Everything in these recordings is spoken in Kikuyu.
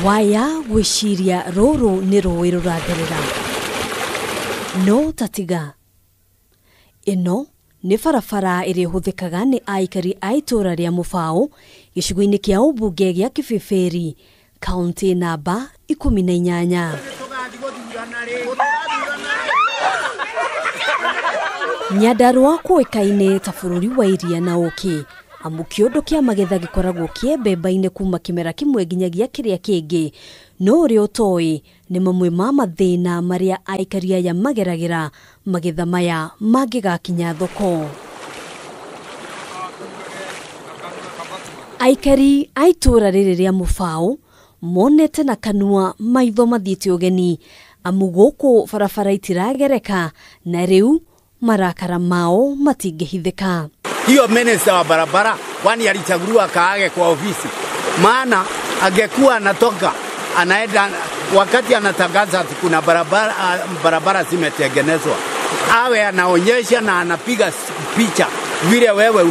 Waya gwĩciria rũrũ nĩ rũĩ rũratherera. No tatiga. Ĩno nĩ barabara ĩrĩa ĩhũthĩkaga nĩ aikari a itũũra rĩa Mũbaũ gĩcigo-inĩ kĩa ũmbunge gĩa Kĩbĩbĩri, kaunti namba 18. Nyandarua kũĩkaine ta bũrũri wa iria na ũkĩ, amu kĩũndũ kĩa magetha gĩkoragwo kĩembemba-inĩ kuma kĩmera kĩmwe nginyagia kĩrĩa kĩngĩ, no ũrĩa ũtoĩ nĩ mamwe ma mathĩna marĩa aikari aya mageragĩra magetha maya mangĩgakinya thoko. Aikari a itũũra rĩrĩ rĩa Mũbaũ monete na kanua maitho mathiĩte ũgeni, amu gũkũ barabara itiragereka na rĩu marakara mao matingĩhithĩka. Hiyo minister wa barabara kwani alichaguliwa kaage kwa ofisi? Maana angekuwa anatoka anaenda wakati anatangaza ati kuna barabara zimetengenezwa, awe anaonyesha na anapiga picha vile wewe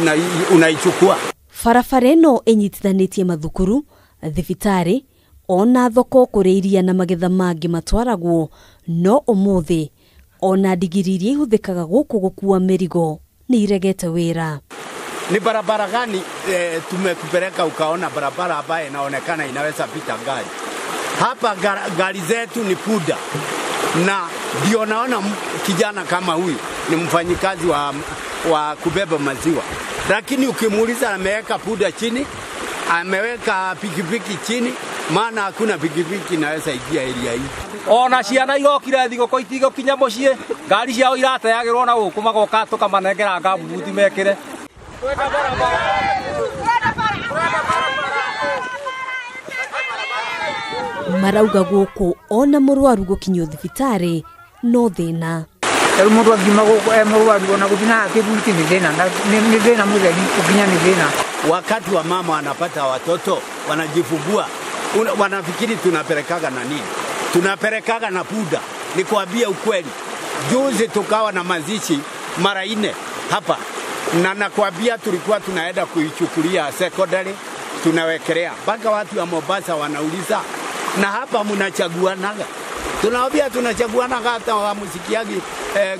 unaichukua. Barabara ĩno ĩnyitithanĩtie mathukuru, thibitarĩ ona thoko kũrĩa iria na magetha mangĩ matwaragwo, no ũmũthĩ ona ndigiri iria ihũthĩkaga gũkũ gũkua mĩrigo nĩ iregete wĩra. Ni barabara gani tumekupeleka ukaona barabara ambayo inaonekana inaweza pita gari? Hapa gari zetu ni puda, na ndio naona kijana kama huyu ni mfanyikazi wa kubeba maziwa, lakini ukimuuliza ameweka puda chini, ameweka pikipiki chini, maana hakuna pikipiki inaweza ingia area hii. Ona ciana igokire thigũkũ itigũkinya mũciĩ, ngari ciao irateagĩrwo na gũkũ magoka tũkamanengera ngambuti mekĩre. Marauga gũkũ ona mũrwaru gũkinyio thibitarĩ no thĩna. Rĩu mũndũ angiuma gũkũ e mũrwaru ona gũthiĩ na kĩbuti nĩ thĩna, nĩ thĩna mũtheri gũkinya nĩ thĩna. Wakati wa mama wanapata watoto wanajifungua, wanafikiri tunapelekaga na nini? Tunapelekaga na puda. Nikwambie ukweli, juzi tukawa na mazishi mara 4 hapa, na nakwambia tulikuwa tunaenda kuichukulia secondary, tunawekelea mpaka watu wa Mombasa wanauliza, na hapa mnachaguanaga? Tunawaambia tunachaguanaga, hata hamusikiagi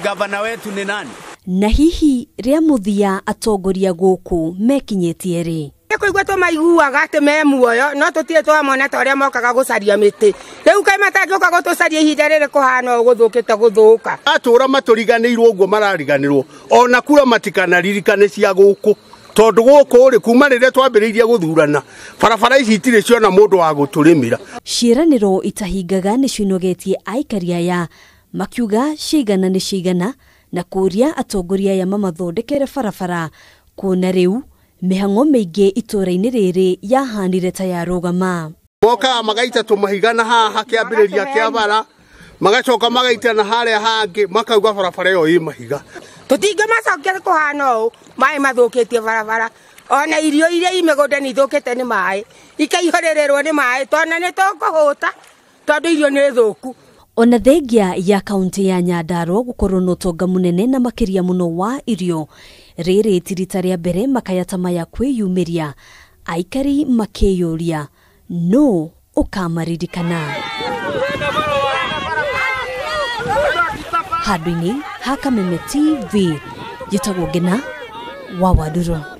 gavana wetu ni nani. Na hihi rĩa mũthia atongoria gũkũ mekinyĩtie rĩ? Kũigua tũmaiguaga atĩ me muoyo, no tũtirĩ twamona ta ũrĩa mokaga gũcaria mĩtĩ. Rĩu kaĩ matangĩũka gũtũcaria ihinda rĩrĩ kũhana ũũ gũthũkĩte gũthũka. Atũra matũriganĩirwo ũguo marariganĩrwo, ona kura matikanaririkane cia gũkũ, tondũ gũkũ rĩ kuma rĩrĩa twambĩrĩirie gũthurana barabara ici itirĩ ciona mũndũ wa gũtũrĩmĩra. Ciĩranĩro itahingaga nĩcio inogetie aikari aya, makiuga cigana nĩ cigana na kũria atongoria aya mamathondekere barabara, kuona rĩu mĩhang'o mĩingĩ itũũra-inĩ rĩrĩ yahanire ta yarũgama. Mokaga magaita tũmahiga na haha kĩambĩrĩria kĩa bara, magacoka magaita na harĩa hangĩ, makauga barabara ĩyo ĩ mahiga. Tũtingĩmacokia kũhana ũũ, maĩ mathũkĩtie barabara, ona irio iria i mĩgũnda nĩ ithũkĩte nĩ maĩ, ikaihũrĩrĩrwo nĩ maĩ, tona nĩ tũkũhũta tondũ irio nĩ thũku. Ona thengia ya kaunti ya Nyandarua gũkorwo na ũtonga mũnene na makĩria mũno wa irio, rĩrĩ ti rita rĩa mbere makaya ta maya kwĩyumĩria, aikari makĩyũria nũ ũkamaririkana. Handũ-inĩ ha Kameme TV, njĩtagwo Ngina wa Wandũrũ.